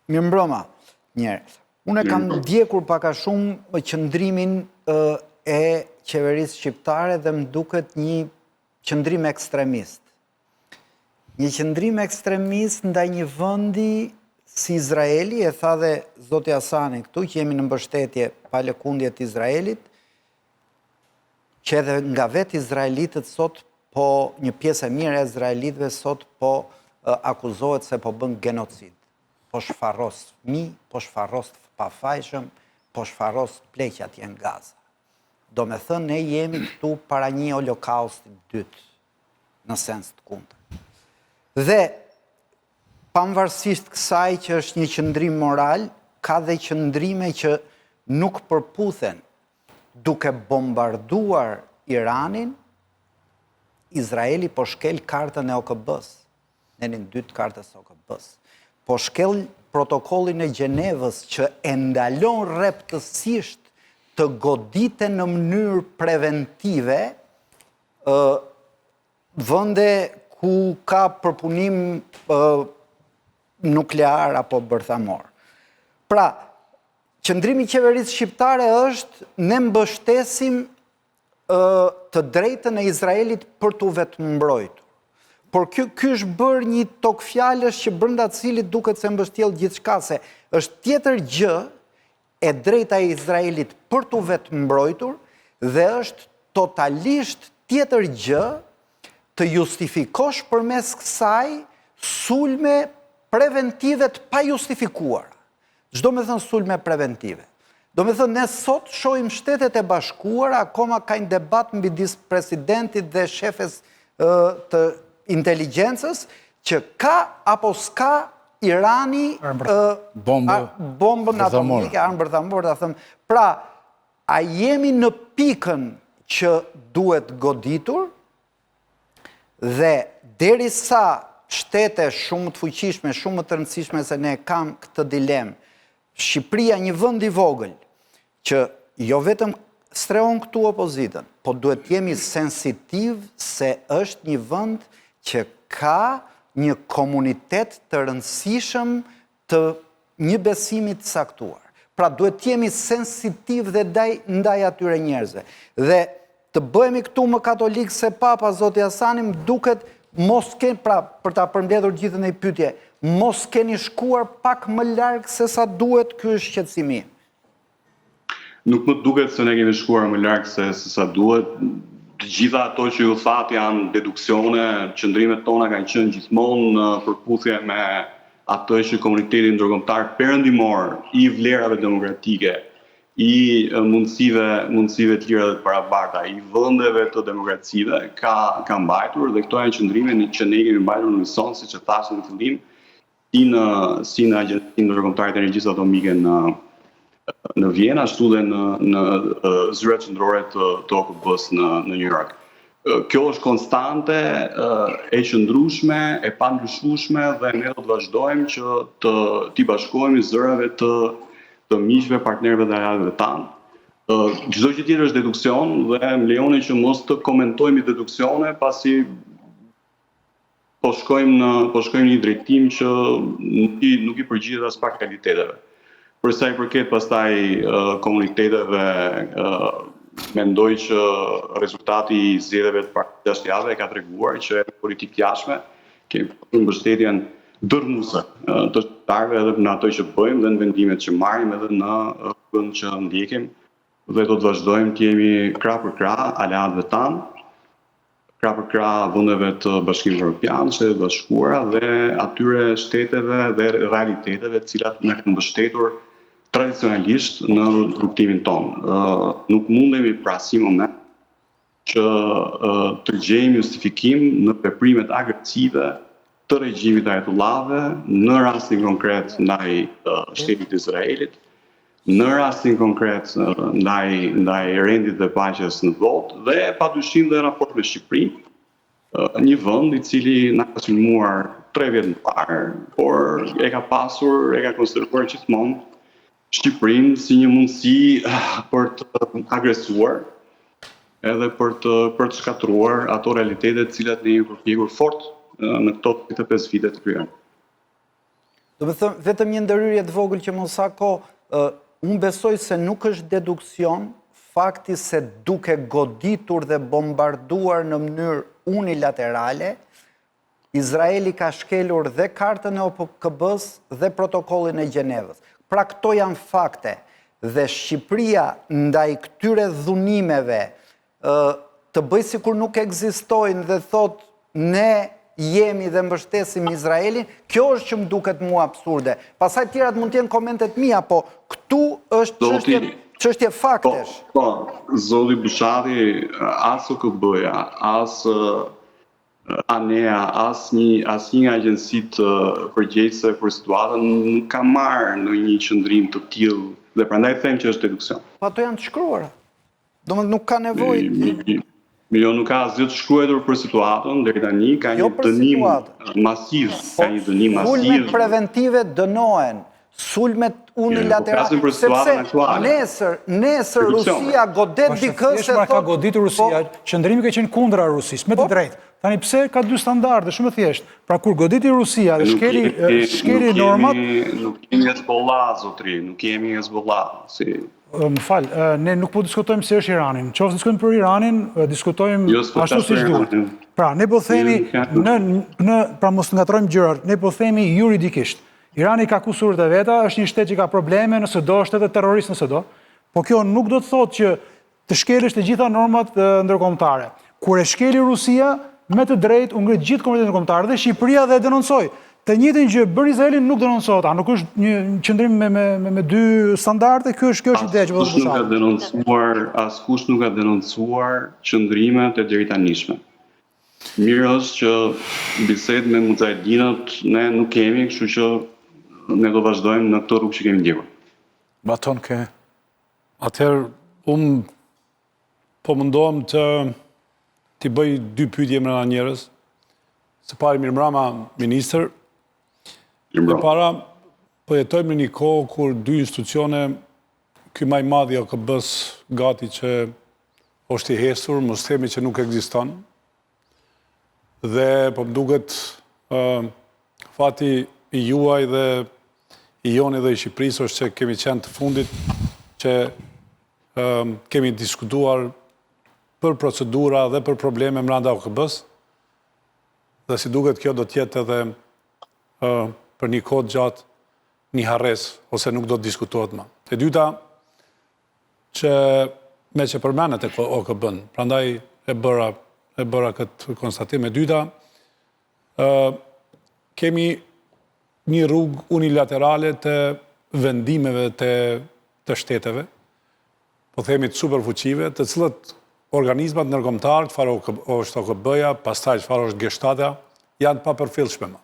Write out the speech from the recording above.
Mirëmbrëma, njëherë. Unë e kam ndjekur pak a shumë qëndrimin e qeverisë shqiptare dhe më duket një qëndrim ekstremist. Një qëndrim ekstremist ndaj një vendi si Izraeli, e tha dhe zoti Hasani këtu, që jemi në mbështetje pa lëkundje të Izraelit, që edhe nga vetë izraelitët sot po një pjesë e mirë e izraelitëve sot po akuzohet se po bën genocid. Po shfarros fëmijë, po shfarros të pafajshëm, po shfarros pleq atje në Gaza. Domethënë ne jemi këtu para një holokausti të dytë në sens të kundërt. Dhe pavarësisht kësaj që është një qëndrim moral, ka dhe qëndrime që nuk përputhen Duke bombarduar Iranin, Izraeli po shkel kartën e OKB-së, nenin 2 të kartës së OKB-së. Po shkel protokollin e Gjenevës që e ndalon rreptësisht të goditen në mënyrë preventive vende ku ka përpunim nuklear apo bërthamor. Pra, Qëndrimi i qeverisë shqiptare është ne mbështesim të drejtën e Izraelit për t'u vetëmbrojtur. Por ky ky është bërë një togfjalësh që brenda të cilit duket se mbështjell gjithçka se është tjetër gjë e drejta e Izraelit për t'u vetëmbrojtur dhe është totalisht tjetër gjë të justifikosh përmes kësaj sulme preventive të pajustifikuara. Ç'do me thënë sulme preventive? Domethënë, ne sot shohim Shtetet e Bashkuara, akoma ka një debat midis presidentit dhe shefes të inteligjencës, që ka apo s'ka Irani bombën atomike, armë bërthamore, ta them. Pra, a jemi në pikën që duhet goditur, Dhe derisa shtete shumë më të fuqishme, shumë më të rëndësishme se ne kanë këtë dilemë, Shqipëria një vend i vogël që jo vetëm strehon këtu opozitën, po duhet të jemi sensitiv se është një vend që ka një komunitet të rëndësishëm të një besimi të caktuar. Pra duhet të jemi sensitiv dhe ndaj, ndaj atyre njerëzve. Dhe të bëhemi këtu më katolik se papa, zoti Hasani, më duket mos keni, pra për ta përmbledhur gjithën në një pyetje, mos keni shkuar pak më larg se sa duhet, ky është shqetësimi im. Nuk më duket se ne kemi shkuar më larg se se sa duhet. Të gjitha ato që ju thatë janë deduksione, qëndrimet tona kanë qenë gjithmonë në përputhje me atë që komuniteti ndërkombëtar perëndimor i vlerave demokratike, i mundësive, mundësive të lira dhe të barabarta, i vendeve të demokracive ka ka mbajtur dhe këto janë qëndrime që ne i kemi mbajtur në unison, siç e thashë në fillim, si në si në Agjencinë Ndërkombëtare të Energjisë Atomike në në Vjenë, ashtu dhe në në zyrat qendrore të të OKB-së në në New York. Kjo është konstante, e qëndrueshme, e pandryshueshme dhe ne do të vazhdojmë që të t'i bashkohemi zërave të të miqve, partnerëve dhe aleatëve tanë. Çdo gjë tjetër është deduksion dhe më lejoni që mos të komentojmë deduksione pasi po shkojmë në po shkojmë në një drejtim që nuk i nuk i përgjigjet aspak realiteteve. Për sa i përket pastaj komuniteteve, mendoj që rezultati i zgjedhjeve të para 6 javëve e ka treguar që edhe politikë të jashtme kemi pasur mbështetjen dërrmuese të shqiptarëve edhe në ato që bëjmë dhe në vendimet që marrim edhe në rrugën që ndjekim dhe do të vazhdojmë të jemi krah për krah aleatëve tanë krah për krah vendeve të Bashkimit Evropian, Shteteve të Bashkuara dhe atyre shteteve dhe realiteteve të cilat na kanë mbështetur tradicionalisht në rrugëtimin tonë. Nuk mundemi për asnjë moment që të gjejmë justifikim në veprimet agresive të regjimit të ajatollahëve, në rastin konkret ndaj shtetit të Izraelit, në rastin konkret ndaj ndaj rendit dhe paqes në botë dhe padyshim dhe në raport me Shqipërinë, një vend i cili na ka sulmuar 3 vjet më parë, por e ka pasur, e ka konsideruar gjithmonë Shqipërinë si një mundësi për të agresuar edhe për të për të shkatërruar ato realitete të cilat ne jemi përpjekur fort në këto 35 vite të krijojmë. Domethënë, vetëm një ndërhyrje të vogël që mos ha kohë, unë besoj se nuk është deduksion fakti se duke goditur dhe bombarduar në mënyrë unilaterale, Izraeli ka shkelur dhe kartën e OKB-së dhe protokollin e Gjenevës. Pra këto janë fakte dhe Shqipëria ndaj këtyre dhunimeve të bëjë sikur nuk ekzistojnë dhe thotë ne jemi dhe mbështesim Izraelin, kjo është që më duket mua absurde. Pastaj tjerat mund të jenë komentet mia, po këtu është çështje çështje faktesh. Po, po, zoti Bushati, as OKB-ja, as ANEA, asnjë asnjë nga agjencitë përgjegjëse për situatën nuk ka marrë ndonjë qëndrim të tillë dhe prandaj them që është deduksion. Po ato janë të shkruara. Domethënë nuk ka nevojë. Jo, nuk ka asgjë të shkruar për situatën deri tani, ka jo një dënim masiv, ka po, një dënim masiv. Sulmet preventive dënohen, sulmet jo, po unilaterale, sepse nesër, nesër Rusia godet po, dikë se thotë... Ka goditur Rusia, po- qëndrimi ka qenë kundra Rusisë, me të drejtë. Tani pse ka dy standarde, shumë e thjeshtë. Pra kur goditi Rusia dhe shkeli shkeli normat, nuk jemi Hezbollah zotri, nuk jemi Hezbollah, si Më fal, ne nuk po diskutojmë si është Irani. Në qoftë se diskutojmë për Iranin, diskutojmë jo, ashtu siç duhet. Pra, ne po themi në në pra mos ngatërrojmë gjërat, ne po themi juridikisht. Irani ka kusuret e veta, është një shtet që ka probleme, nëse do është edhe terrorist nëse do. Po kjo nuk do të thotë që të shkelësh të gjitha normat ndërkombëtare. Kur e shkeli Rusia, me të drejtë u ngrit gjithë komuniteti ndërkombëtar dhe Shqipëria dhe e denoncoi. Të njëjtën gjë bën Izraeli nuk denoncohet. A nuk është një qëndrim me me me, me dy standarde? Kjo është kjo është ideja që po Askush nuk ka denoncuar, askush nuk ka denoncuar qëndrimet e deritanishme. Mirë është që bisedë me muxhahedinët ne nuk kemi, kështu që ne do vazhdojmë në këtë rrugë që kemi ndjekur. Baton ke. Atëherë unë Po mundohem të t'i bëj dy pyetje mbrenda njërës. Së pari mirëmbrama, ministër. E para, po jetojmë në një kohë kur dy institucione, ky ma i madhi i OKB-së gati që është i heshtur, mos themi që nuk ekziston. Dhe po më duket fati i juaj dhe i joni dhe i Shqipërisë është që kemi qenë të fundit që kemi diskutuar për procedura dhe për probleme mbrenda OKB-së, dhe si duket kjo do të jetë edhe për një kohë të gjatë një harresë ose nuk do të diskutohet më. E dyta, që meqë përmendët OKB-në, prandaj e bëra, e bëra këtë konstatim. E dyta, kemi një rrugë unilaterale të vendimeve të të shteteve, po themi të superfuqive, të cilët organizmat ndërkombëtarë, çfarë është OKB-ja, pastaj çfarë është G7-ja, janë të papërfillshme më.